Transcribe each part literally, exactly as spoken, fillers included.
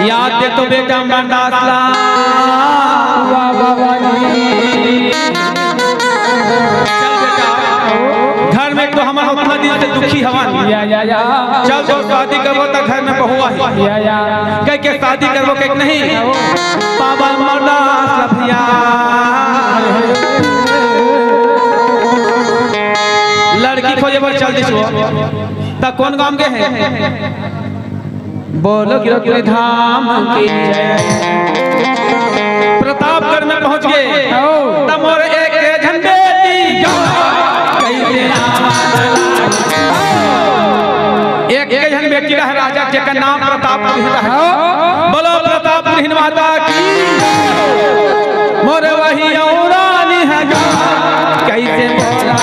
याद दे तो बेटा अमरदास ला। वाह, वाह, वाह जी। चल बेटा, घर में तो हमन उतना दिन से दुखी हवन। या, या, या। चल, जो शादी करबो त घर में बहुआ ही। या, या। कह के शादी करबो, कह के नहीं। बाबा अमरदास ला भैया। लड़की खोजे बर चल दिस वो। त कौन गांव के है? बोलो गिरपुरी धाम की जय। प्रतापगढ़ में पहुंच गए। हो। त मोर एक झन बेटी गा, कैसे नाम एक झन बेटी रह राजा, जेकर नाम प्रतापगढ़ रह। हो। बोलो प्रतापगढ़ माता की। मोर वही औरानी है गा, कैसे बोला।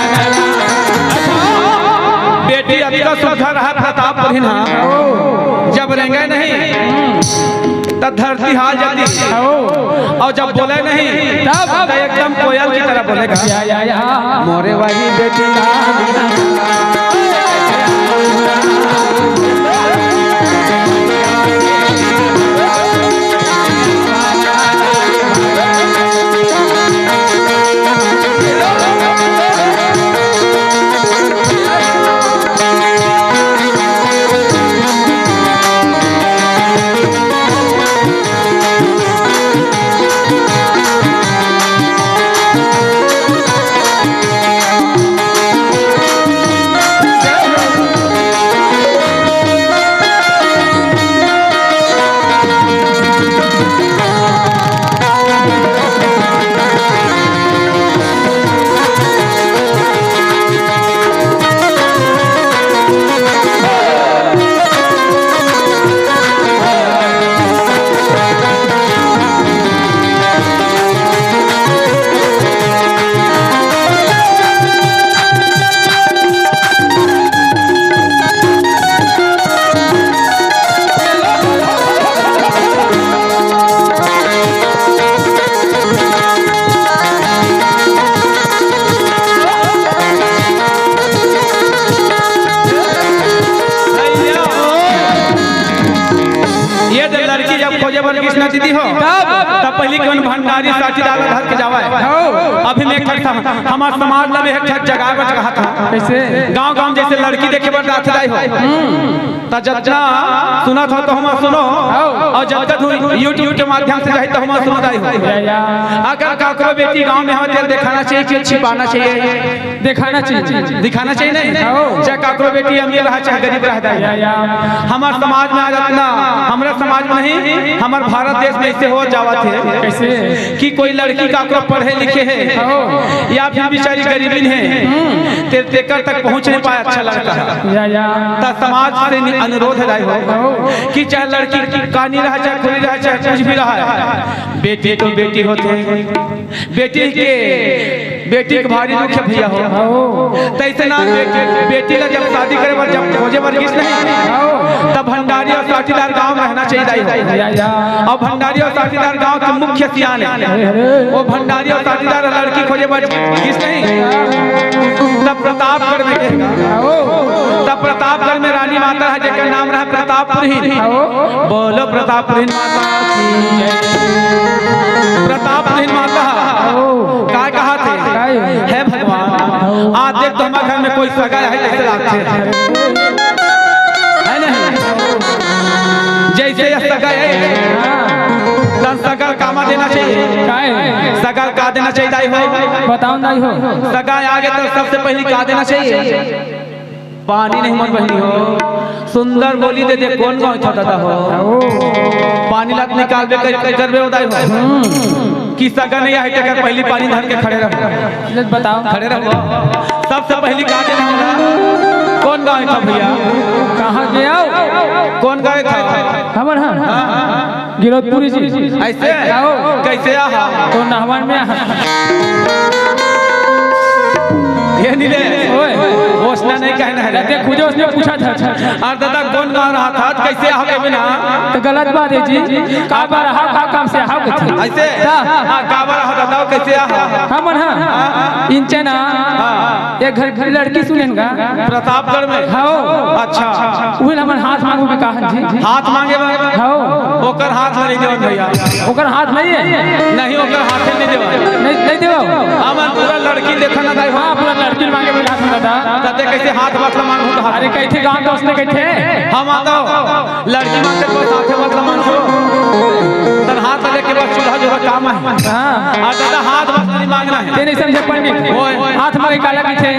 बेटी अतका सुघर रहा प्रतापगढ़ ना, जब रेंगे नहीं, त धरती हाल जाती। अउ जब बोले नहीं, तब? त एकदम कोयल की तरह बोलेगा। या, या, या। मोरे वही बेटी ना। ये तो लड़की जब खोजे बर गिस ना दीदी हो, तब? तब पहली कौन भंडारी साथी डाला धर के जावा है। हो। अभी मैं एक ठक था, हमार समाज ला भी एक ठक जगाए बर कहा था। कैसे? गांव गांव जैसे लड़की देखे बर जात दाई हो। हम्म। त जतना सुनत हो तो हमार सुनो, हो। अउ जतना YouTube के माध्यम से जाही तो हमार सुनो दाई हो। या, या। अगर काकरो बेटी गांव में हो, तेल दिखाना चाहिए कि छिपाना चाहिए? दिखाना चाहिए। दिखाना चाहिए नहीं? हो। चाहे काकरो बेटी अमीर रहा, चाहे गरीब रहा दाई। या, या। हमार समाज में आज अतना, हमरा समाज में नहीं, हमार भारत देश में ऐसे हो जावत है। कैसे? कि कोई लड़की काकरो पढ़े लिखे है, हो। या फिर बेचारी गरीबी है, हम्म। ते-, तेकर तक पहुंच नहीं पाए, अच्छा लगता है। या, या। त समाज से नि-, अनुरोध है दाई हो, हो। कि चाहे लड़की कानी रहा, चाहे खुली रहा, चाहे कुछ भी रहा है, बेटी तो बेटी होते हैं। बेटी के, बेटी के भारी दुख है भैया हो। हो। तैसे ना बेटी, बेटी ला जब शादी करे बर, जब खोजे बर गिस नहीं, हो। तब भंडारी अउ साठीदार गांव में रहना चाहिए दाई हो। या, या। अउ भंडारी अउ साठीदार गांव के मुख्य सियान है। अरे, अरे। वो भंडारी अउ साठीदार लड़की खोजे बर गिस नहीं, तब प्रतापगढ़ में गे। हो। तब प्रतापगढ़ में रानी माता है, जेकर नाम रहा प्रतापपुरहिन। हो। बोलो प्रतापपुरहिन माता की जय। प्रतापपुरहिन माता। हो। काय कहा थे? काय? हे भगवान, आज देख तो हमारे घर में कोई सगा है, जैसे लागथे। है नहीं? जैसे ये सगा है, त सगा कामा देना चाहिए। काय? सगा का देना चाहिए दाई हो? बताओ दाई हो। सगा आगे तो सबसे पहली का देना चाहिए? पानी नहीं मन बहिनी हो, सुंदर बोली दे दे, कौन गाँव था दादा हो? ओ। पानी लात निकालबे कर, कर, करबे उदाई हो। हम्म। कि सगा नहीं आए, तेकर पहली पानी धर के खड़े रहो। ले बताओ। खड़े रहो। सबसे पहली का देना होला? कौन गाँव था भैया? कहाँ गया? कौन गाँव था? हमर हाँ। हाँ। गिरौदपुरी जी। ऐसे? आओ। कैसे आहा? तो नहवन में आहा। ये नहीं ले। ओए। ओसना नहीं कहना है। ते खुदे उसने पूछा था। और दादा कौन गा रहा था? कैसे आहा के बिना? तो गलत बात है जी। का बार आहा, का काम से आहा कुछ? ऐसे? हाँ। हाँ, का बार आहा दादा, कैसे आहा? हमन हाँ। हाँ। इंचे ना। हाँ। एक घर, घर लड़की सुनेन गा। प्रतापगढ़ में? हाँ। अच्छा। उहे हमन हाथ मांगू के कहा जी। हाथ मांगे बा? हाँ। ओकर हाथ ला नहीं देवन भैया। ओकर हाथ नहीं है? नहीं, ओकर हाथे नहीं देवन। नहीं, नहीं देवन? हमन पूरा लड़की देखन ना दाई। हाँ, पूरा लड़की मांगे बा हाथ में दादा। तते कैसे हाथ बात ला मांगू तो हाथ? अरे, कैसे गांव दोस्त ने कैसे? हम आता हो। लड़की मांगते तो साथे बात ला मांगो। तन हाथ लेके बस चूल्हा जो काम है। हाँ। और दादा हाथ बात नहीं मांगना है। ते नहीं समझे पंडित। ओए। हाथ मांगे काला पीछे।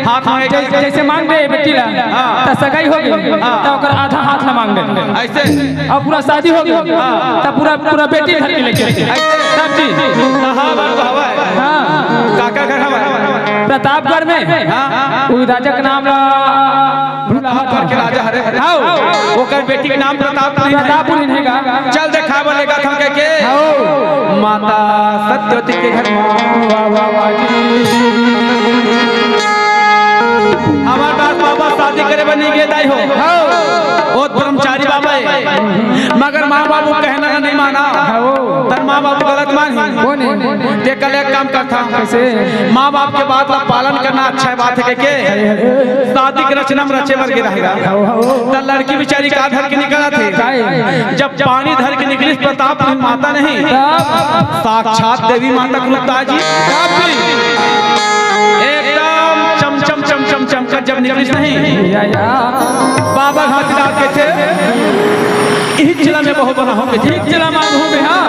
हाथ मांगे जै-, काला। जैसे मांग दे बेटी ला, हाँ। त सगाई हो गई, हाँ। त ओकर आधा हाथ ला मांग दे। ऐसे? अब पूरा शादी हो गई, हाँ। त पूरा, पूरा बेटी धर के लेके। ऐसे? तब जी। कहाँ बात हवा है? हाँ। काका घर हवा है? प्रतापगढ़ में। हाँ। उ राजा के नाम ला भुलावत प्रतापगढ़ के राजा हरे। हाँ। ओकर बेटी के नाम प्रतापपुरी है। प्रतापपुरी है का? चल देखावा लेगा था के के। हाँ। माता सत्यवती के घर में। वाह, वाह, वाह जी। हमार बात बाबा शादी करे बर नहीं गे दाई हो। हाँ। वो ब्रह्मचारी बाबा है। मगर माँ बाबू कहना नहीं माना। हाँ। तन माँ बाबू गलत मान ही। कौन है? ते कल एक काम करता। कैसे? माँ बाप के बात ला पालन करना अच्छा बात है के? शादी के रचना में रचे बर के रहेगा। त लड़की बेचारी का धर के निकला थे? काहे? जब पानी धर के निकली प्रताप माता नहीं, तब? साक्षात देवी माता के रूप ताजी। तब भी? एकदम चम चम चम चम चमकत जब निकली नहीं, या, या। बाबा घासीदास के थे, इही जिला में बहुत बड़ा होंगे, ठीक जिला में होंगे, हाँ।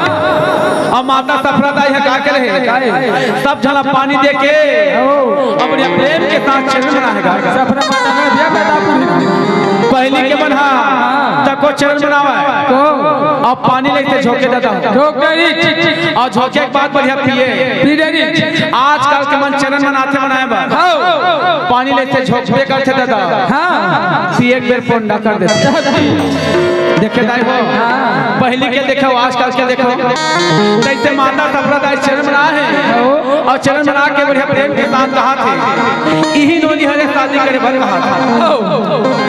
और माता सफरा दाई है का के रहे? काहे? सब झला पानी दे के ओ। अपने प्रेम के साथ चरण बनाएगा। सफरा माता में भैया प्रतापपुरी। पहली के मन हा, हाँ। तको चरण बनावा है। को? और पानी लेके झोंके देता हूँ। झोंक दे री। और झोंके के बाद बढ़िया पिए। पी दे री। आजकल के मन चरण बनाते बनाए बा। हाँ। पानी लेके झोंकबे करते दादा। हाँ। ती एक बेर पोंडा कर देते। देखे दाई हो, हाँ। पहली के देखो, आजकल के देखो, जैसे माता सफरा दाई चरण बना है और चरण बना के बढ़िया प्रेम के साथ कहा थे, यही नोनी हरे शादी करे बर कहा था।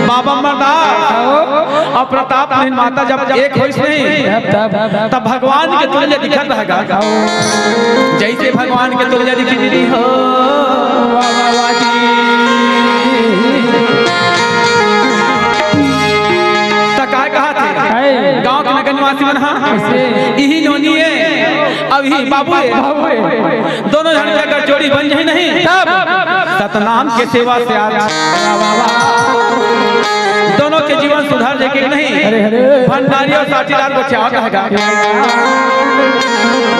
बाबा अमरदास और प्रताप माता जब एक होइस नहीं, तब, तब। तब भगवान के तुल्य दिखत रहेगा। जैसे भगवान के तुल्य दिखी मिली हो। त काय कहा थे? हाय। गांव के नगर निवासी मन हा। कैसे? इही नोनी है, अब ही बाबू है। बाबू है। दोनों झन के अगर जोड़ी बन जाए नहीं, तब? सतनाम के सेवा से आज दोनों के जीवन सुधार जाए के नहीं। अरे, अरे। भंडारी और साथीदार बचाव कहेगा।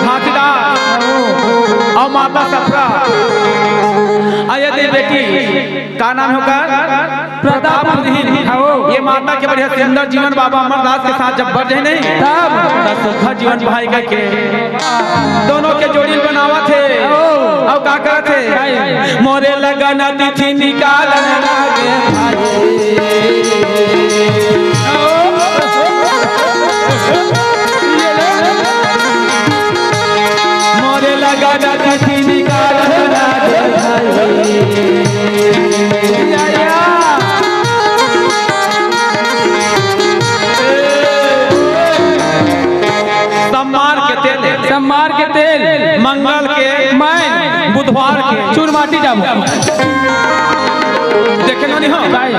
घासीदास और माता सफरा। अरे दे बेटी, का नाम होगा? प्रताप प्रताप। हाँ। ये माता के बढ़िया सुंदर जीवन बाबा अमरदास के साथ जब बढ़ जाए नहीं, तब? त सुखा जीवन भाई के दोनों के जोड़ी बनावा थे। ओ। और का कहत थे? काय? मोरे लगन तिथि निकालन लागे भाई। मोरे लगन तिथि निकालन लागे भाई। सोमवार के तेल, सोमवार के तेल, मंगल के मैन, बुधवार के चुरमाटी जाबो। देखे नोनी हो? भाई।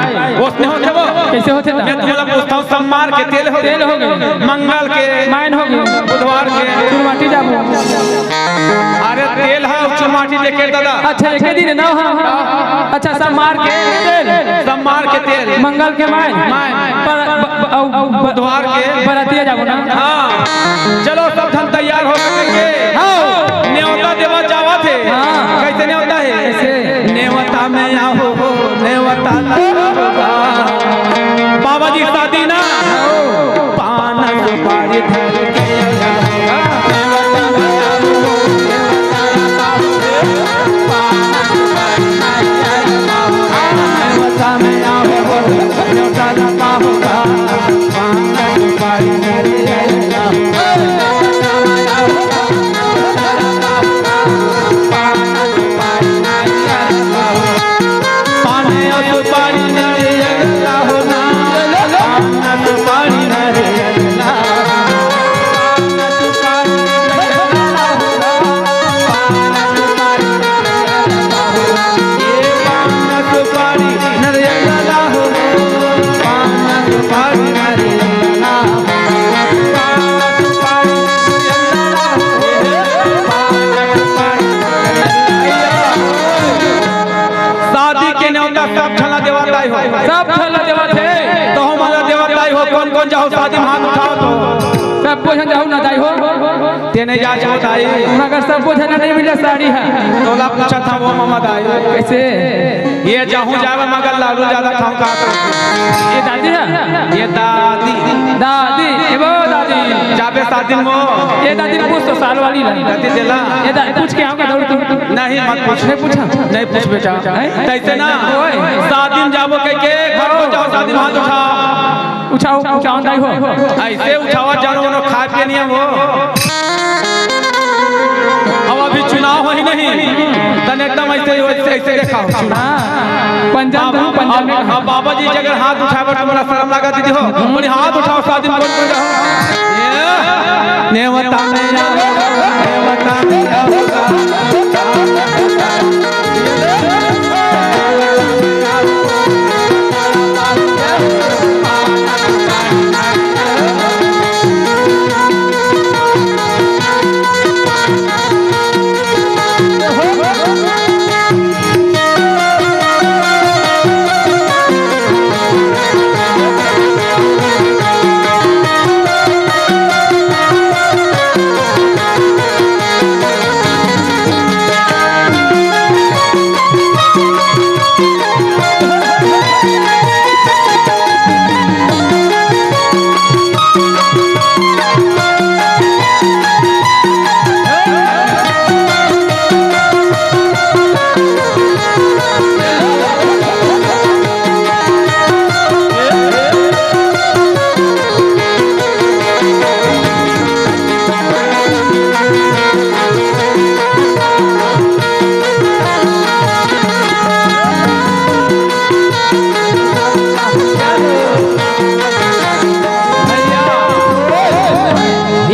ओसने होथे वो? कैसे होथे ता? मैं तुम्हारा पूछता हूँ, सोमवार के तेल हो गए? तेल हो गए। मंगल के? मैन हो गए। बुधवार के? चुरमाटी जाबो। अरे तेल है, चुरमाटी देखे दादा। अच्छा, एक दिन ना, हाँ। अच्छा, सोमवार के तेल। सोमवार के तेल। मंगल के मैन। मैन। पर, ब-, ब-, अउ, ब-, बुधवार के? बरतिया जाबो ना। हाँ। चलो, सब झन तैयार हो सकेंगे। हाँ। नेवता देवा जावा थे। हाँ। कैसे नेवता है? कैसे? नेवता में आहो हो, नेवता ना होगा। बाबा जी शादी ना। हाँ। पान सुपारी धर के आया होगा। सब झन ला देवत हे। तहूँ मन ला देवत दाई हो, कोन कोन जाहू शादी में हाथ उठाओ तो। सबो झन जाहू ना दाई हो। तेने जा छो दाई। मगर सबो झन ला नहीं मिले साड़ी हे। तोला पूछत हँव वो ममा दाई। कइसे? ये जाहूँ जाए बर मगर लालू जादा खाहूँ का? ये दादी हे? ये दादी। दादी, ए वो दादी। जाबे शादी में वो। ये दादी पूछ तो साल वाली ला। दादी देला। ये दादी पूछ के आऊँगा दौड़ के। नहीं, मत पूछ। नहीं पूछा? नहीं पूछ बेटा। हैं? तइसे ना, ओए। शादी में जाबो कहिके, घर को जाओ, शादी में हाथ उठाओ। उठाओ, उठाओ, दाई हो। अइसे उठावा जानो, उनो खाए पिए नियम हो। अब अभी चुनाव होही नहीं, तने एकदम अइसे, अइसे, अइसे देखाओ। हाँ, पंजाब अब, में, पंजाब में। अब, अब बाबा जी जगह हाथ उठाए बर तुम्हला शर्म लागा दीदी हो। बोली, "हाथ उठाओ, शादी में कोन कोन जाहू?" ये, नेवता में आओ, नेवता में आओ।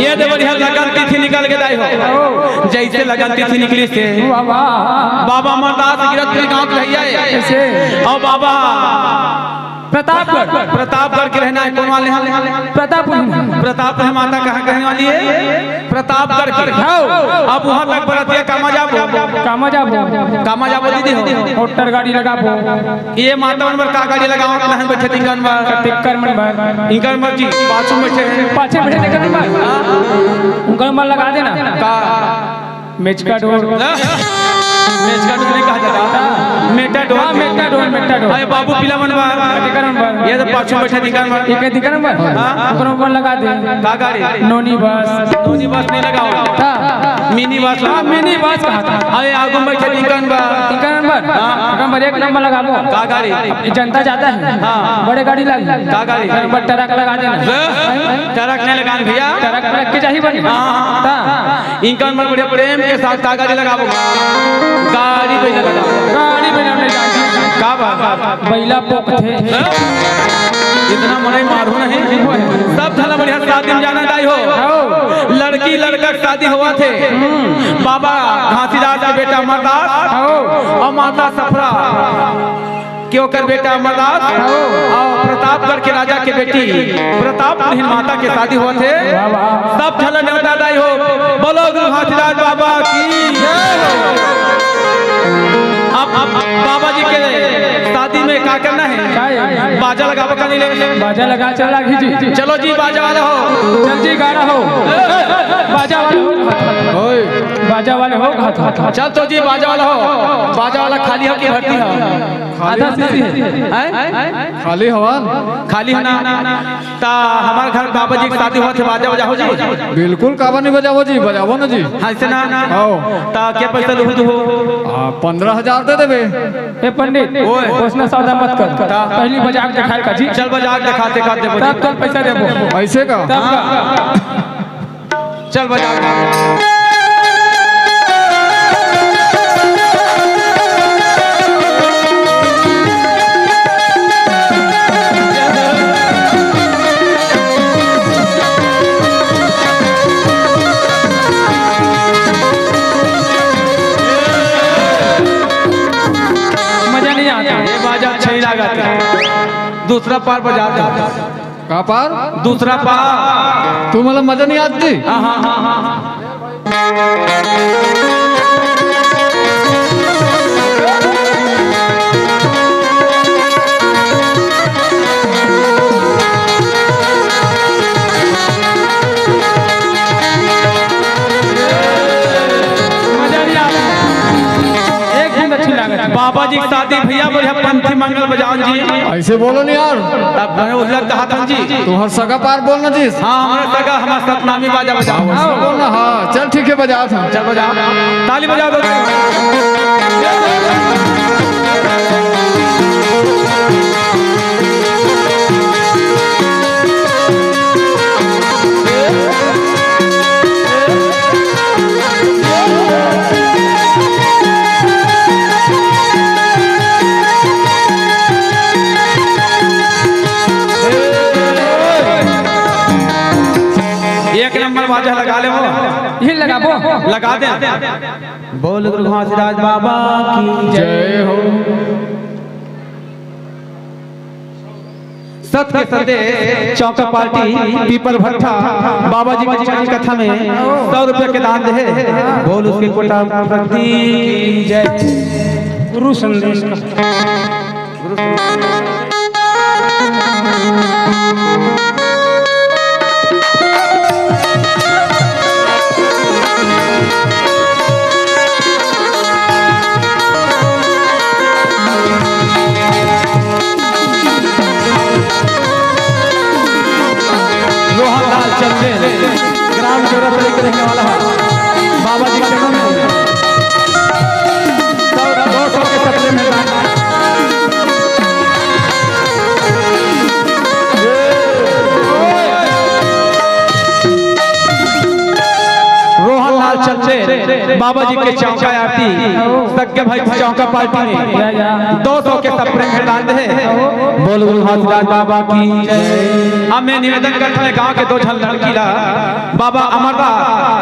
ये दे बढ़िया लगन तिथि निकल के दाई हो। जइसे लगन तिथि निकलिस हे। वाह, वाह। बाबा अमरदास गिरत के गाँव के भैया हे। कइसे? अउ बाबा प्रतापगढ़। प्रतापगढ़ के रहना हे, कोन वाले हे? प्रतापपुर। प्रतापपुर माता कहाँ के रहने वाली हे? प्रतापगढ़ के। हाँ। अब उहाँ तक बरतिया कामा जाबो। कामा जाबो। कामा जाबो दीदी हो। मोटर गाड़ी लगाबो। ये माता मन बर का गाड़ी लगावत रहन बइठे तिंकर मन बर? तिंकर मन बर। इंकर मन बर जी, पाछू में बइठे हे। पाछे बइठे तिंकर मन बर। हाँ। उंकर मन लगा देना। का? मेचका ढोर। मेचका ढोर नहीं कहा जाता। हाँ। मेटा ढोर। हाँ, मेटा ढोर, मेटा ढोर। अरे बाबू पीला मन बर। तिंकर मन बर। ये तो पाछू बइठे तिंकर मन बर। ये के तिंकर मन बर? हाँ। उंकर मन लगा दे। का गाड़ी? नोनी बस। नोनी बस नहीं लगाओ। हाँ। मिनी बस हाँ, लगा। मिनी बस कहा था। अरे आगू में बइठे तिंकर मन बर। तिंकर मन बर? हाँ। तिंकर मन बर एक नंबर लगाबो। का गाड़ी? अब जनता जादा हे। हाँ। बड़े गाड़ी लागी। का गाड़ी? तिंकर मन बर ट्रक लगा देना। रे? ट्रक नहीं लगान भैया। ट्रक, ट्रक के चाही बने। हाँ। ता। इंकर मन बर बढ़िया प्रेम के साथ का गाड़ी लगाबो? गाड़ी बइला लगाबो। गाड़ी बइला नहीं जानती। का बात? बइला पोकथे। इतना मनई मारू नहीं। सब झन ला बढ़िया शादी में जाना दाई हो। आओ। लड़की लड़का के शादी होवत हे। बाबा घासीदास के बेटा अमरदास आओ। अउ माता सफरा के ओकर बेटा अमरदास आओ। अउ प्रतापगढ़ के राजा के बेटी प्रतापपुरहिन माता के शादी होवत हे। वाह, वाह। सब झन ला नेवता दाई हो। बोलो गुरु घासीदास बाबा की जय हो। अब, अब बाबा जी के शादी में का करना हे? का हे? बाजा लगाबो का नहीं ले? बाजा लगा चल लागी जी। चलो जी बाजा वाला हो। चल जी गाना हो। बाजा वाला हो। ओए। बाजा वाले हो, घात, घात। चल तो जी बाजा वाला हो। बाजा वाला खाली हो कि भर्ती हो? आधा सीसी हे। हैं? खाली हवन। खाली हे ना? ता हमर घर बाबा जी के शादी होवत हे, बाजा बजाहू जी? बिल्कुल, काबर नहीं बजाबो जी, बजाबो ना जी। हाँ, अइसे ना? आओ। ता के पैसा लूहू तू हो? आ, पन्द्रह हजार दे देबे। ए पंडित, ओए। ओसना सौदा मत कर। ता? पहली बजा के दिखा का जी। चल बजा के दिखा, दिखा देबो जी। तब कल पैसा देबो। अइसे का? तब का? चल बजा। मजा नहीं आता। ये बाजा अच्छा ही लगा था। दूसरा पार बजा था। का पार? दूसरा पार। तू मला मजा नहीं आती? हाँ, हाँ, हाँ, हाँ। जी, शादी भैया, बढ़िया पंथी मंगल बजावन जी। ऐसे बोलो नहीं यार। तब मैं उल्लग कहा था जी। तुम्हार सगा पार बोलना जी। हाँ, हमारा सगा, हमारा सतनामी बाजा बजाओ। हाँ, वैसे बोलना, हाँ। चल ठीक है, बजा था। चल बजा। ताली बजा दो। एक नंबर बाजा लगा ले वो। ये लगाबो। लगा दे। बोल गुरु घासीदास बाबा की जय हो। सत के संदेश, चौका पार्टी, पीपर भट्ठा, बाबा जी की चरण कथा में सौ रुपया के दान दे। बोल उसके कोटि प्रणाम की जय। गुरु संदेश का। रोहन लाल चंदेल, ग्राम जोरा तरी के रहने वाला है। बाबा जी के चरणों में सौ, दो सौ के सपने में दान। रोहन लाल चंदेल, बाबा जी के चौका आरती, सग्गे भाई चौका पार्टी में दो सौ के सपने में दान दे। बोल गुरु घासीदास बाबा की जय। अब मैं निवेदन करता हूँ, गांव के दो झन लड़की ला बाबा अमरदा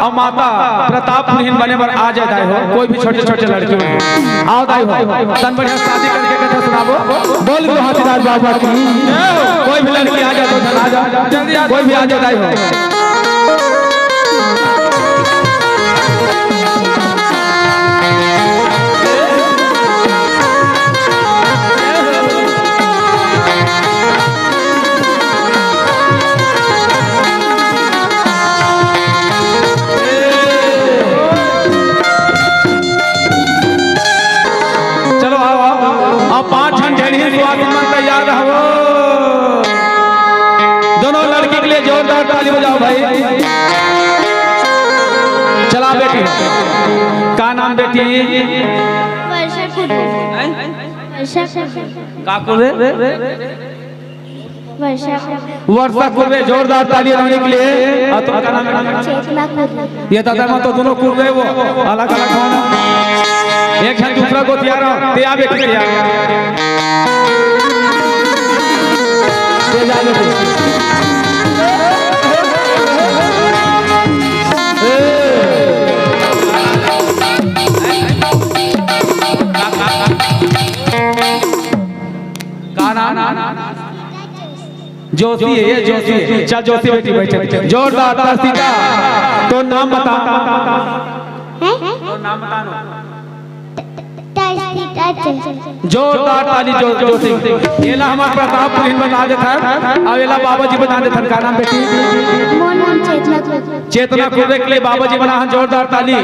अउ माता प्रताप पुरहिन बने बर आ जाए दाई हो, कोई भी छोटे छोटे लड़की मन। आओ दाई हो, तन बढ़िया शादी करके कथा सुनाबो। बोल गुरु घासीदास बाबा की। कोई भी लड़की आ जाए, दो झन आ जाए, जल्दी आ, कोई भी आ जाए दाई हो। चलो आओ, आओ, आओ, पांच झन ढेढ़ही सुहासिन मन तैयार रहो। दोनों लड़की के लिए जोरदार ताली बजाओ भाई। चला बेटी, का नाम बेटी? वर्षा कुर्रे। हैं? वर्षा कुर्रे। का कुर्रे? वर्षा कुर्रे। वर्षा कुर्रे, जोरदार ताली होने के लिए। और तुमका नाम है? चेतना कुर्रे। ये दादा, मैं तो दोनों कुर्रे वो, अलग अलग हो ना। एक झन दूसरा गोतियारा, ते आ बेटी, ते आ। ते जा बेटी। का नाम? जोशी है, ये जोशी है। चल जोशी बेटी, बैठ, बैठ। जोरदार तासीदा। तो नाम बता। हैं? तो नाम बता ना। तासीदा जोशी। जोरदार ताली जो, जोशी। एला हमार प्रताप पुरहिन बता देथन, अउ एला बाबा जी बता देथन। का नाम बेटी? मोर नाम चेतना कुर्रे। चेतना कुर्रे के लिए बाबा जी बना है जोरदार ताली।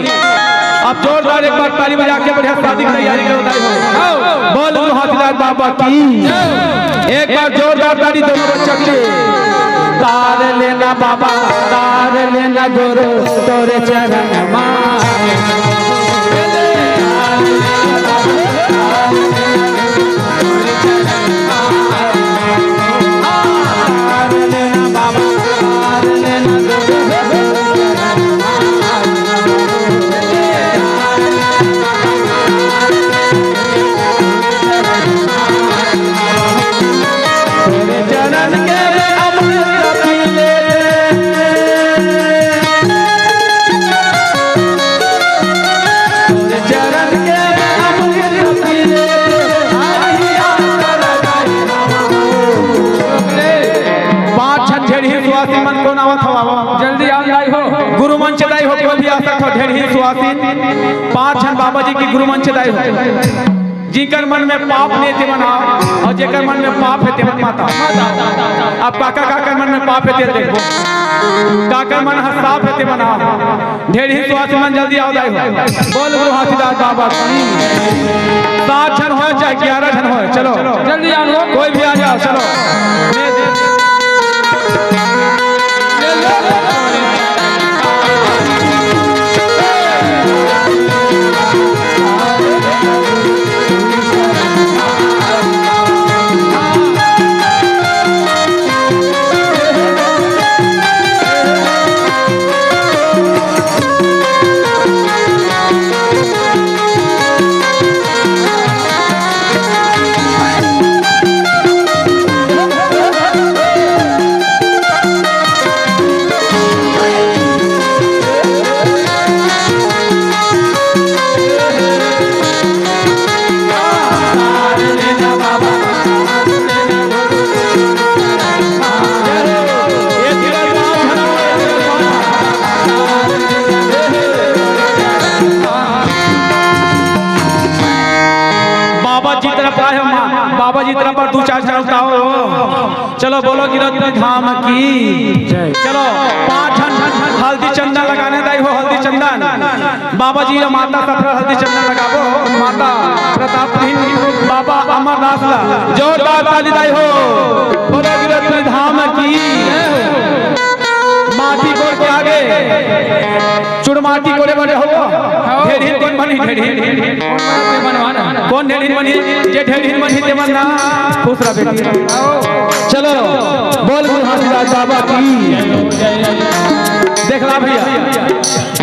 अब जोरदार एक बार ताली बजा के बढ़िया शादी की तैयारी करो दाई हो। बोल गुरु घासीदास बाबा की। एक बार जोरदार ताली दोनों बच्चों के लिए। तार लेना बाबा, तार लेना गुरु, तोरे चरण मा। पांच झन ढेढ़ही सुहासिन मन कोन आवत हवा? जल्दी आ दाई हो। गुरु मंच दाई हो, कोई भी आ सकत हो, ढेढ़ही सुहासिन। पांच झन बाबा जी की गुरु मंच दाई हो। जिकर मन में पाप नहीं ते मन आओ, अउ जेकर मन में पाप है ते मन मत आओ। अब काका काकर मन में पाप है ते देखो, काकर मन ह साफ है ते मन आओ। ढेर ही स्वास्थ्य मन जल्दी आओ दाई हो। बोल गुरु घासीदास बाबा की। सात झन होय चाहे ग्यारह झन होय, चलो। जल्दी आओ लोग। कोई भी आ जाओ, चलो। बाबा जी तरफ आए हो, माँ, बाबा जी तरफ पर दू चार झन उठाओ। चलो बोलो गिरौदपुर धाम की जय। चलो पाँच झन हल्दी चंदन लगाने दाई हो, हल्दी चंदन। बाबा जी या माता सब हल्दी चंदन लगाबो। माता प्रताप सिंह, बाबा अमरदास ला जोरदार ताली दाई हो। बोलो गिरौदपुर धाम की। माटी कोड़ के आगे चुड़माटी कोड़े बर हो। ढेढ़ीन कोन बनही? ढेढ़ीन। कोन ढेढ़ीन बनही? जे ढेढ़ीन बनही ते मन ना। खुश रह बेटी। चलो बोल गुरु घासीदास बाबा की। देख ला भैया,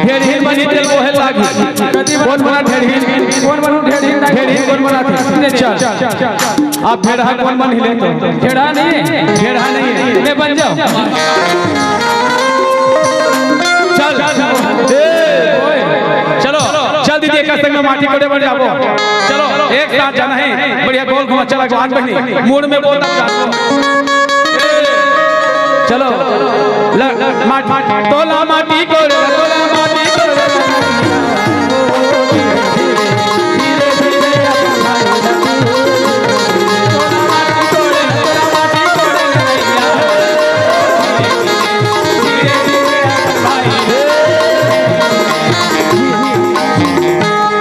ढेढ़ीन बनही तेल बोहे लागी। कोन बना ढेढ़ीन? कोन बनू ढेढ़ीन? ढेढ़ीन कोन बना थे? चल। आप भेड़हा कोन बन हिले तो? भेड़हा नहीं है। भेड़हा नहीं है। मैं बन जाओ। चल। ए। चलो, चल दीदी, एक संग में माटी कोड़े बन जाबो। चलो, एक साथ जाना है। बढ़िया गोल घुमा, चल अगवान बहिनी। मूड़ में बोल तब जाबो। चलो। ल-, माटी, तोला माटी कोड़े, तोला माटी कोड़े।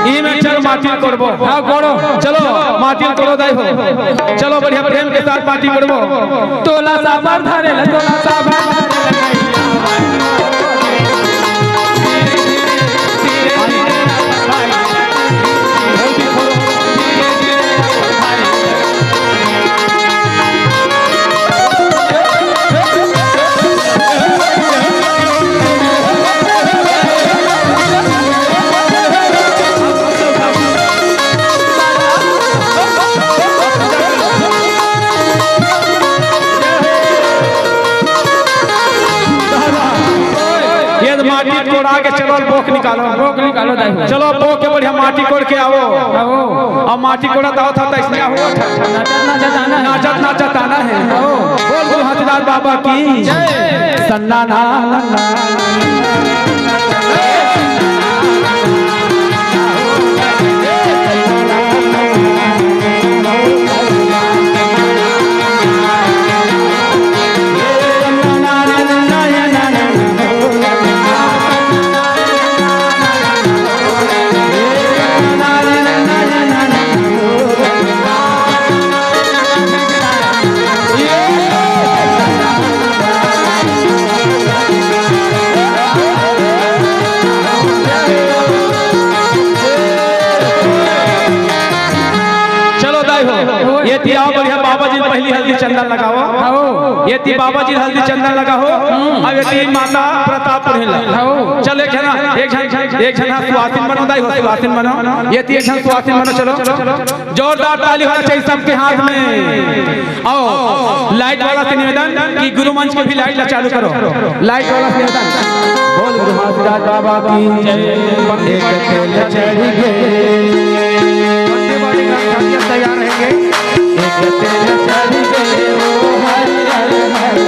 ई में चल माटी कोड़बो। हाँ, कोड़ो। चलो, माटी कोड़ो दाई हो। चलो, बढ़िया प्रेम के साथ माटी कोड़बो। तोला साबर धरे ले, तोला साबर धरे ले। ये तो माटी कोड़ा के चलो, बोक निकालो। बोक निकालो दाई। चलो, बोक के बढ़िया माटी कोड़ के आओ। आओ। और माटी कोड़ा दाओ था, तो इसमें हुआ था। नाचत नाचत आना है। नाचत नाचत आना है। आओ। बोल गुरु घासीदास बाबा की। जय। सन्ना ना ना ना। चलो दाई हो, ये तिया बढ़िया बाबा जी पहली हल्दी चंदन लगाओ। आओ। ये ती बाबा जी हल्दी चंदन लगाओ। हम्म। अब ये ती माता प्रताप पुरहिन ला। आओ। चल एक झन, एक झन, एक झन सुवासिन बनो दाई हो, सुवासिन बनो। ये ती एक झन सुवासिन बनो, चलो। जोरदार ताली होना चाहिए सबके हाथ में। आओ, लाइट वाला से निवेदन कि गुरु मंच के भी लाइट ला चालू करो। लाइट वाला से निवेदन। बोल गुरु घासीदास बाबा की। एक तेल चढ़ गए। तैयार रहेंगे। एक तेल चढ़ गए, ओ हरि हरि हरि।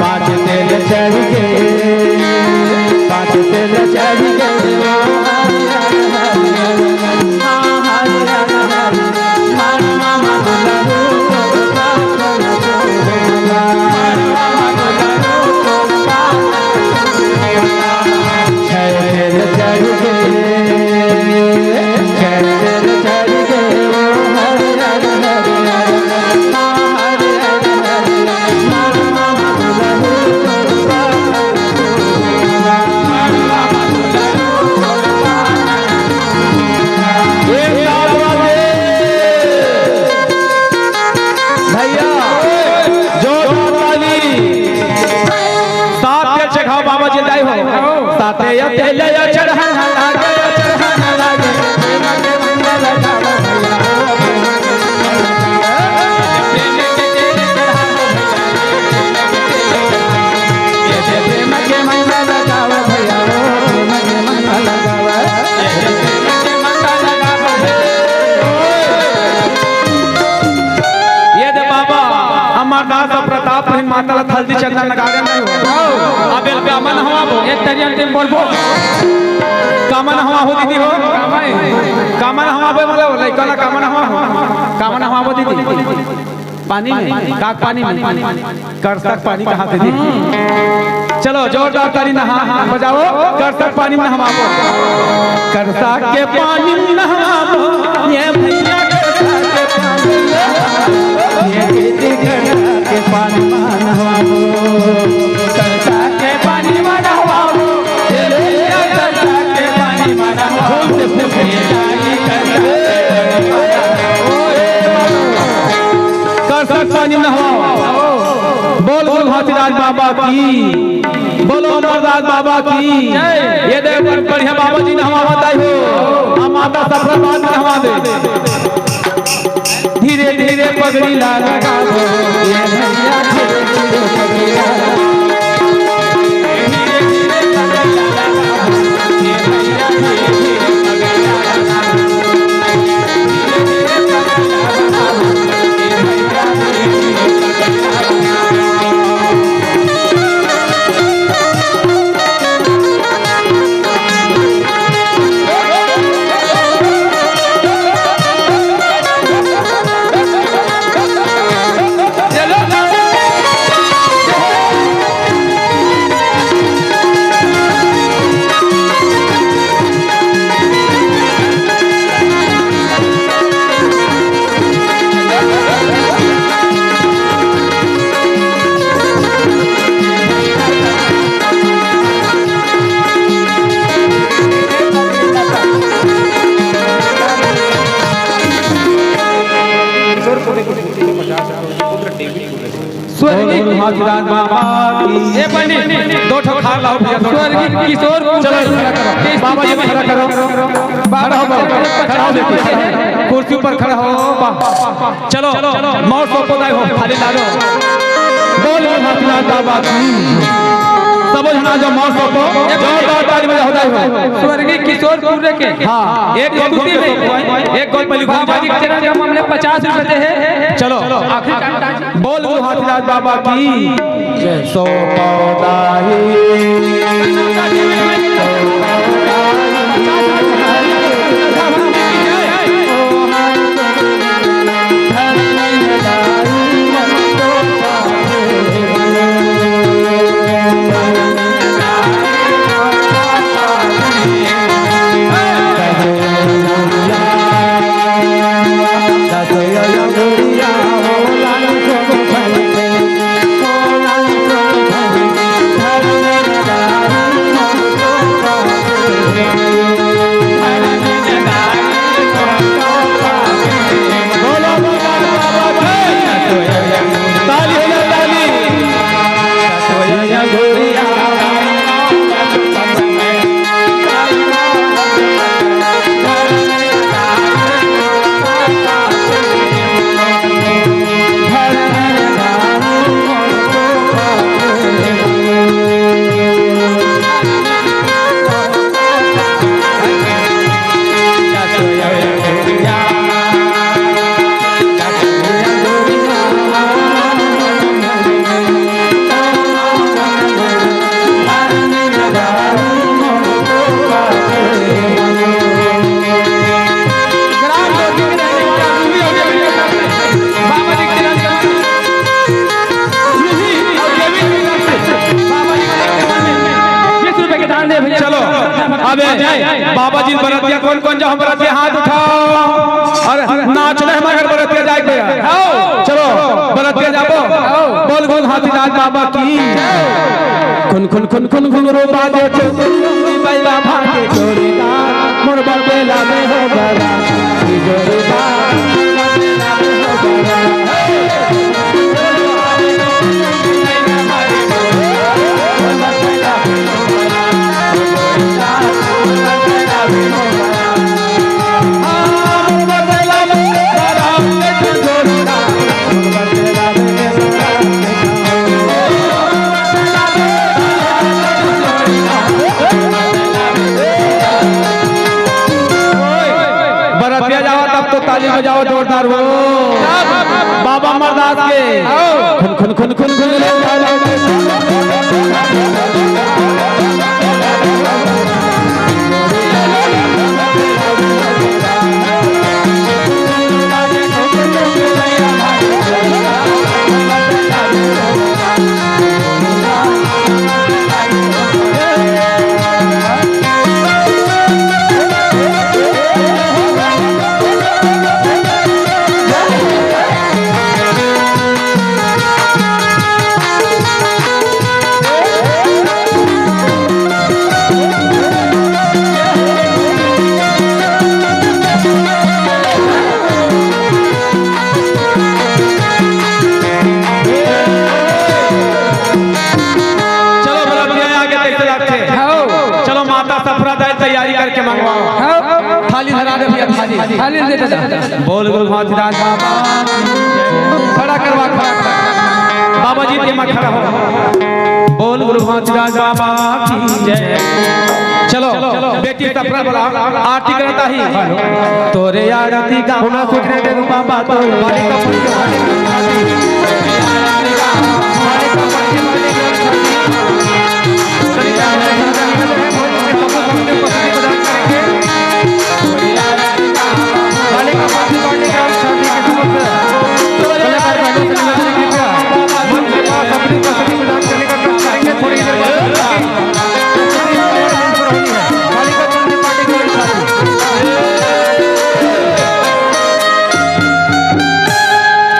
पाँच तेल चढ़ गे, पाँच तेल चढ़ गे। भैया, जोरदार ताली। सात के चघाव बाबा जी दाई हो। साते या तेले या चढ़ाना लागे, या चढ़ाना लागे। ये दे बाबा, अमरदास अउ प्रताप रहिन माता ला हल्दी चंदन लगावे नहीं हो। अब एल पे अमन हवा बो। एक तरिया में बोलबो। कामन हवा हो दीदी हो। कामन हवा बो, मतलब लइका ला कामन हवा हो। कामन हवा बो दीदी। पानी में, का पानी में? करसा के पानी कहाँ से दी? चलो, जोरदार ताली नहा, हाथ बजाओ, करसा के पानी में नहवाओ। करसा के पानी में नहवाओ, ये भैया करसा के पानी में नहवाओ, ये दीदी करसा के पानी में नहवाओ। करसा के पानी में नहवाओ, ये भैया करसा के पानी में नहवाओ। फूल से फूल से। ये डाली करसा के पानी में नहवाओ। करसा के पानी में नहवाओ। बोल बोल हाथीराज बाबा की, बोलो अमरदास बाबा की। ये देख बढ़िया बाबा जी नहवावत आई हो। हम माता सफरबाद नहवा दे। धीरे धीरे पगड़ी ला लगाओ, ये भैया धीरे धीरे पगड़ी ला लगाओ। स्वर्गीय हाथीराज बाबा की। ए पंडित, दो ठो खार लाओ भैया, दो ठो स्वर्गीय खार। किशोर चलो, कुमार खड़ा करो। के बाबा जी, स्थिति खड़ा करो। खड़ा हो बाबा, खड़ा हो बेटी, खड़ा हो। कुर्सी पर खड़ा हो बा-, चलो, मौर सौंपो दाई हो, थाली ला लो। बोल हाथीराज बाबा की। सबो झन आ जाओ, मौर सौंपो। जोरदार ताली बजाओ दाई हो। स्वर्गीय किशोर कुर्रे के। हाँ। एक गोल घूम के सौंपो, एक गोल पहले घूम बाबा जी के चरण का मामले पचास रुपए दे है। चलो। आखिरी बोल गुरु हाथीराज बाबा की। जय। सो पौदाई। अबे, बाबा जी बरतिया कोन कोन जाओ, बरतिया हाथ उठाओ। अउ नाच ले हमारे घर बरतिया जाए के बेरा। चलो, बरतिया जाबो। बोल बोल हाथीदार बाबा की। खुन खुन खुन खुन घुंघरू बाजे, चुगली बैला भागे जोड़ीदार, मोर बबेला में हो बड़ा जोड़ीदार। बरतिया जावा तब तो ताली बजाओ जोरदार हो। बाबा अमरदास के। खुन खुन खुन खुन खुन। चलो, बरतिया आगे देखते जाते हैं। हाँ। चलो, माता सफरा दाई तैयारी करके मंगवाओ। हाँ। थाली धरा दे भैया, थाली। थाली दे दे। बोल गुरु घासीदास बाबा। खड़ा करवा, खड़ा, खड़ा। बाबा जी के मत खड़ा हो। बोल गुरु घासीदास बाबा की जय। चलो, बेटी सफरा बोला, आरती करता ही। तोरे आरती का पुनः सूचना दे दूं बाबा, तो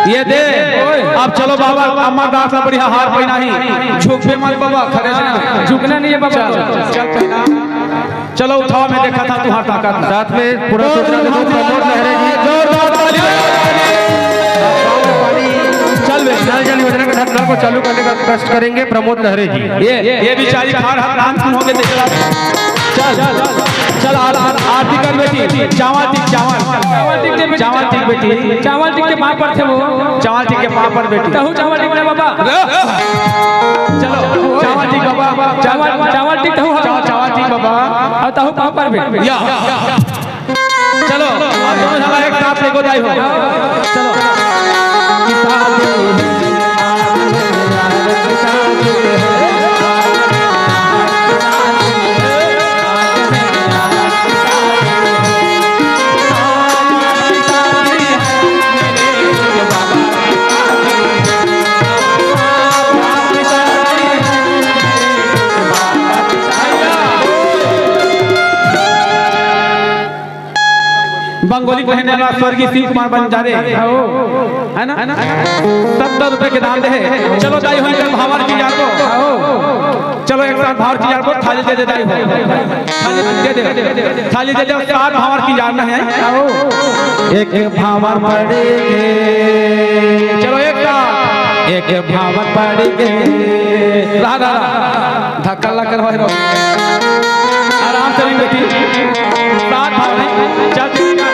ये दे। अब चलो बाबा, अमरदास ला बढ़िया हार पहिना ही। झुकबे मत बाबा, खड़े से ना। झुकना नहीं है बाबा। चल, चल पहिना। चलो उठाओ, मैं देखा था तुम्हारा ताकत। साथ में पूरा सूचना दे दो, प्रमोद लहरे जी। जोरदार ताली। चल बे। जल जल योजना के तहत नल को चालू करने का कष्ट करेंगे प्रमोद लहरे जी। ये, ये बेचारी खार हाथ नाम सुन होके देख ला। चल, चल, आ-, आ-, आरती कर बेटी। चावल टिक, चावल। चावल टिक दे बेटी। चावल टिक बेटी। चावल टिक के पाँव पर थे वो। चावल टिक के पाँव पर बेटी। तहू चावल टिक ना बाबा। चलो, चावल टिक बाबा। चावल, चावल टिक तहू। चावल, चावल टिक बाबा। अउ तहू पाँव पर बेटी। या। चलो, अब दोनों झना एक साथ लेको जाई हो। चलो। बंगोली पहने वाला स्वर्गीय शिव कुमार बंजारे, है ना? सत्तर रुपए के दान दे हे। चलो दाई हो, इनकर भावर की यार को। चलो एक साथ भावर की यार को थाली दे दे दाई हो। थाली दे दे, थाली दे दे, सात भावर की यार ना है। एक भावर पड़ेगे। चलो एक साथ। एक भावर पड़ेगे। रहा, रहा, रहा। धक्का ला करवाए रहो। आराम से नहीं बेटी। साथ भाव नहीं। चल, चल, चल।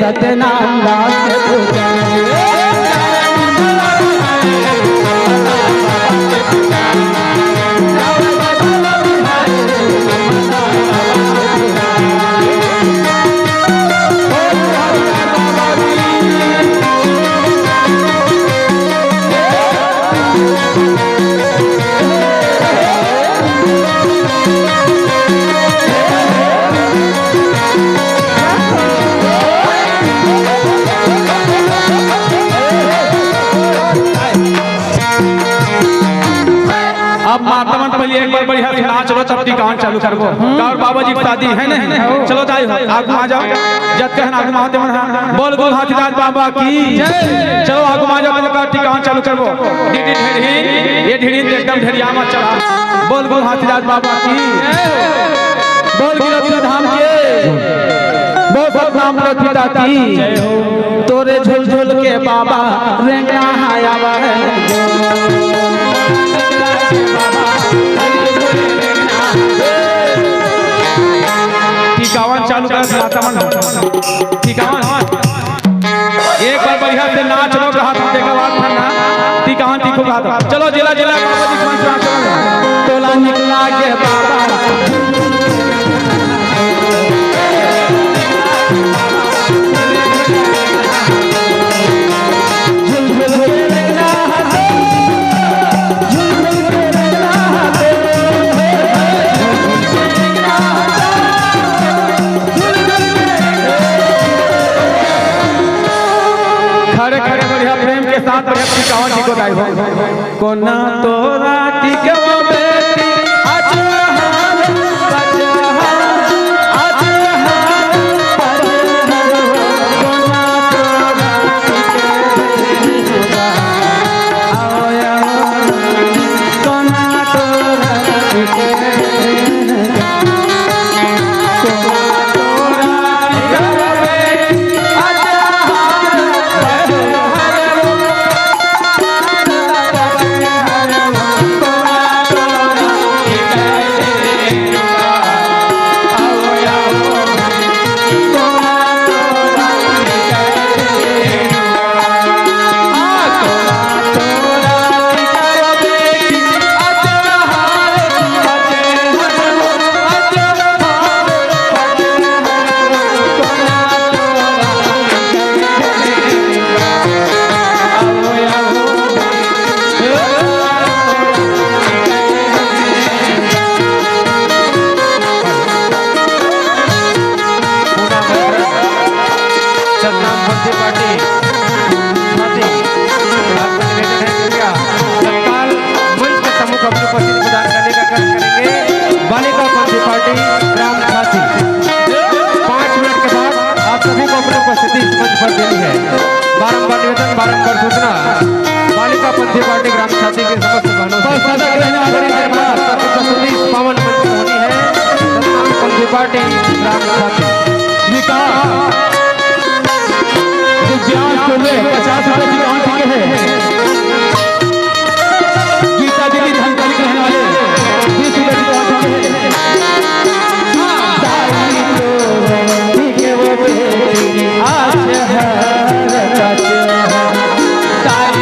सत्यनारायण दास के पूजा। अब माता मन पहले एक बार बढ़िया से नाच लो, तब टिकावन चालू करबो। और बाबा जी की शादी है नहीं? चलो दाई हो, आगू आ जाओ। जतका हन आगू मा होते मन हा, बोल बोल हाथीदार बाबा की। चलो आगू मा जाओ, तो टिकावन चालू करबो। डीडी ढेढ़ी, ये ढेढ़ी तो एकदम ढेढ़िया मा चढ़ा। बोल बोल हाथीदार बाबा की। बोल गिरौदपुर धाम के। बोल सतनाम पिता की। तोरे झुलझुल के बाबा रेंगना है आवा है। टिकावन चालू कर माता मन। टिकावन। एक बार बढ़िया से नाच लो, कहा था, देखा बात था ना। टिकावन टिको कहा था। चलो, जिला, जिला, बाबा जी, पाँच, पाँच, चलो। तोला निकला के बाबा। खड़े खड़े बढ़िया प्रेम के साथ बढ़िया टिकावन जी को दाई हो। कोना तोरा टिकवा बेटी, आज हाल, आज हाल, आज हाल, आज हाल, कोना तोरा टिकवा बेटी, आओ, आओ, कोना तोरा टिकवा बेटी। सतनाम पंथी पार्टी छाती, आपका निवेदन है कृपया तत्काल मंच के सम्मुख अपनी उपस्थिति प्रदान करने का कार्य करेंगे। बालिका पंथी पार्टी ग्राम छाती, पाँच मिनट के बाद आप सभी को अपनी उपस्थिति इस मंच पर देनी है। बारंबार निवेदन, बारंबार सूचना, बालिका पंथी पार्टी ग्राम छाती के समस्त बहनों से प्रस्तुति इस पावन मंच पर होनी है। सतनाम पंथी पार्टी ग्राम छाती। विकास दिव्यांश टोले पचास रुपए की काउंट किए हैं। गीता दीदी धमतरी के रहने वाले बीस रुपए की काउंट किए हैं। दाई तो ठीक है वो बेटी, आज है, आज है। दाई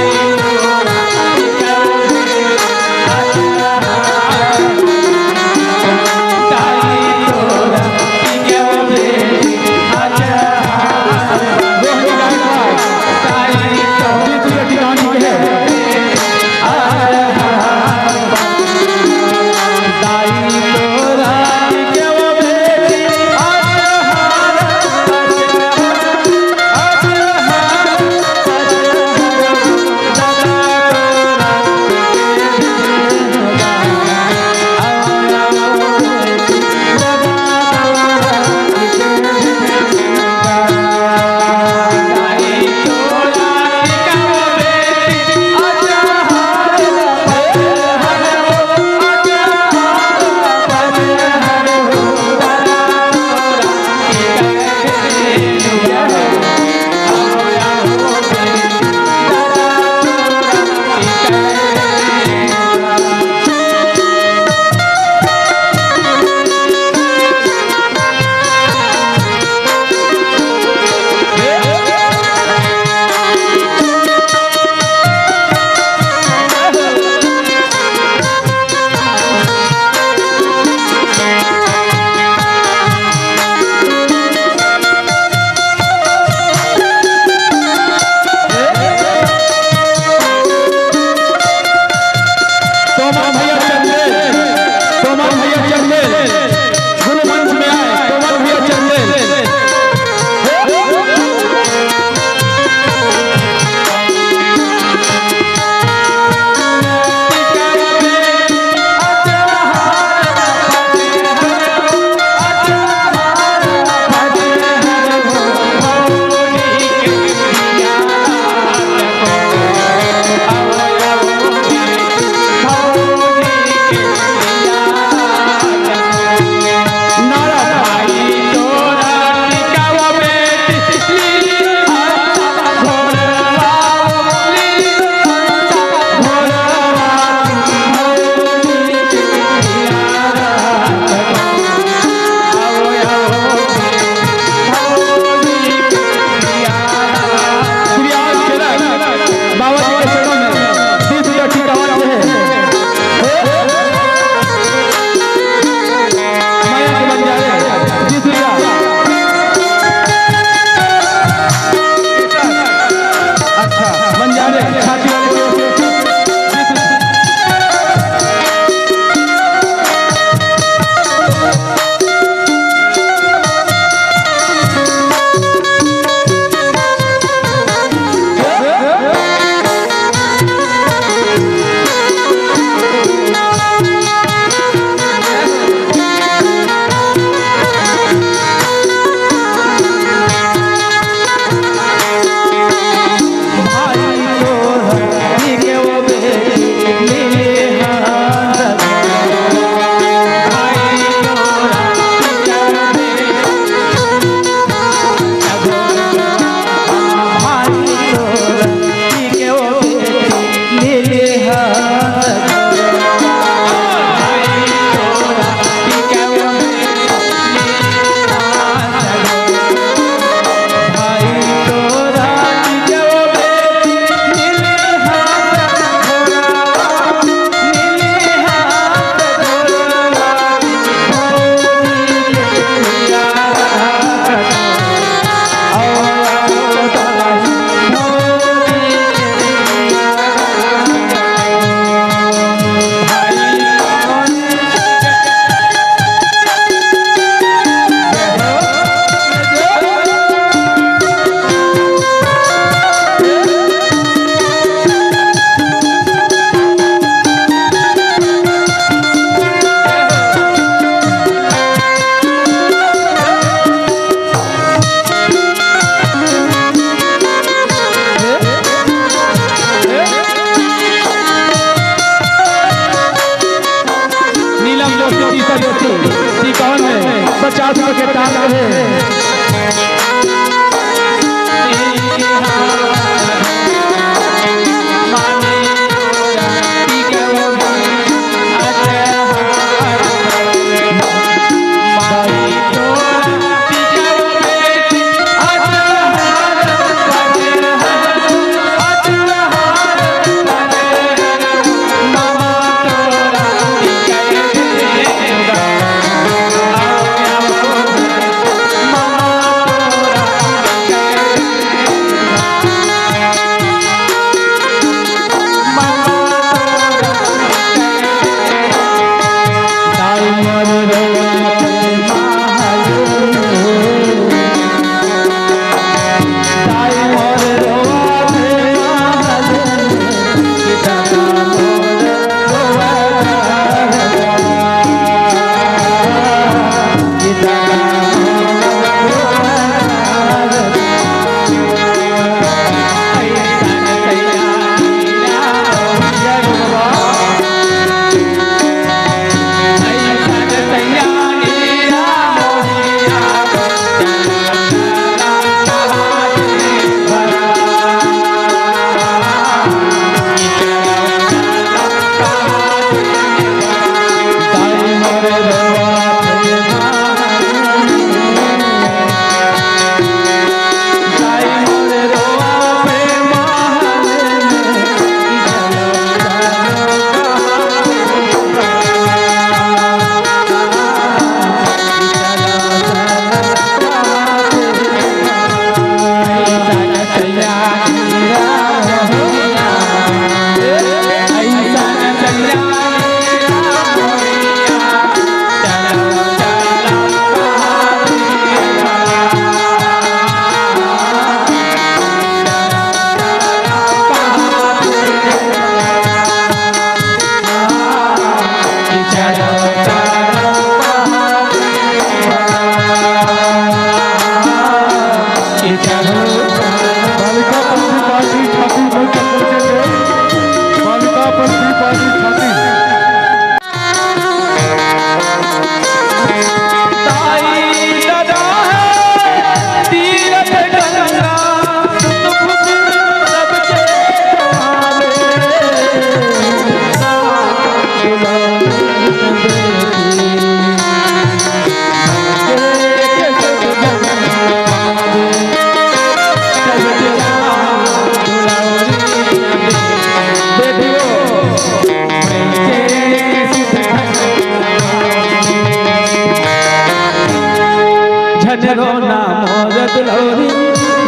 रोना मोर दुलौरी,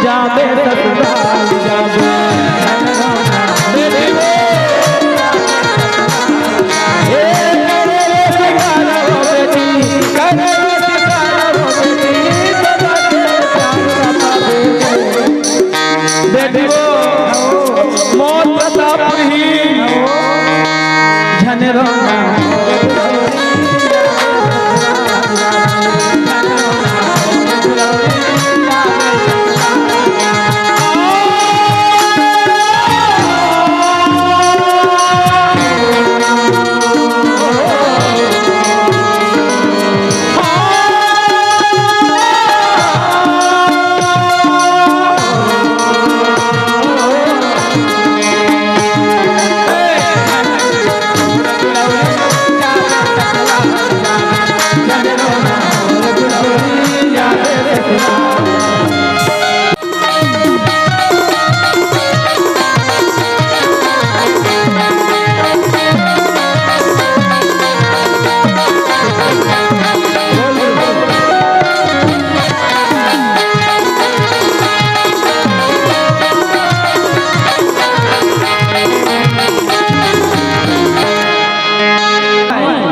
जाबे ससुराल जाबे। ए, करे रे सिंगार हो बेटी, करे रे सिंगार हो बेटी, बेटी वो मोर प्रताप ही झन रोना।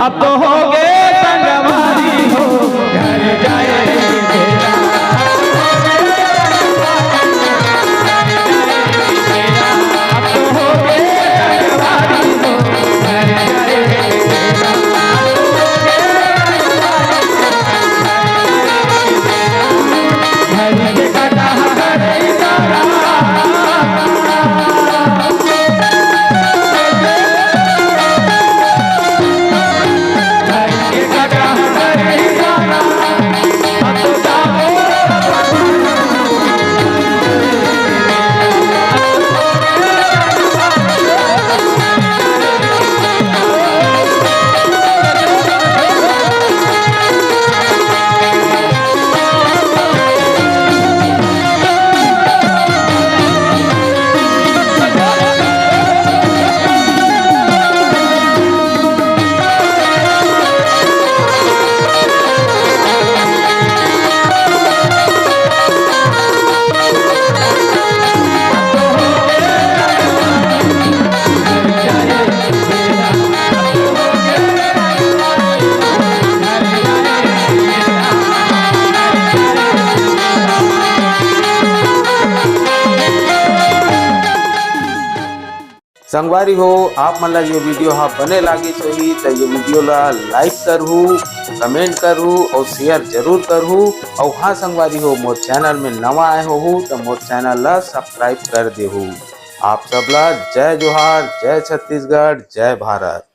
अब तो हो गए संगवारी हो, घर जाए तेरा। अब तो हो गए संगवारी हो, घर जाए तेरा। संगवारी हो, आप मन ला ये वीडियो हा बने लागिस होही त ये वीडियो ला like करहू, comment करहू और share जरूर करहू। और हाँ संगवारी हो, मोर channel में नवा आए होहू त मोर channel ला subscribe कर देहू। आप सब ला जय जोहार, जय छत्तीसगढ़, जय भारत।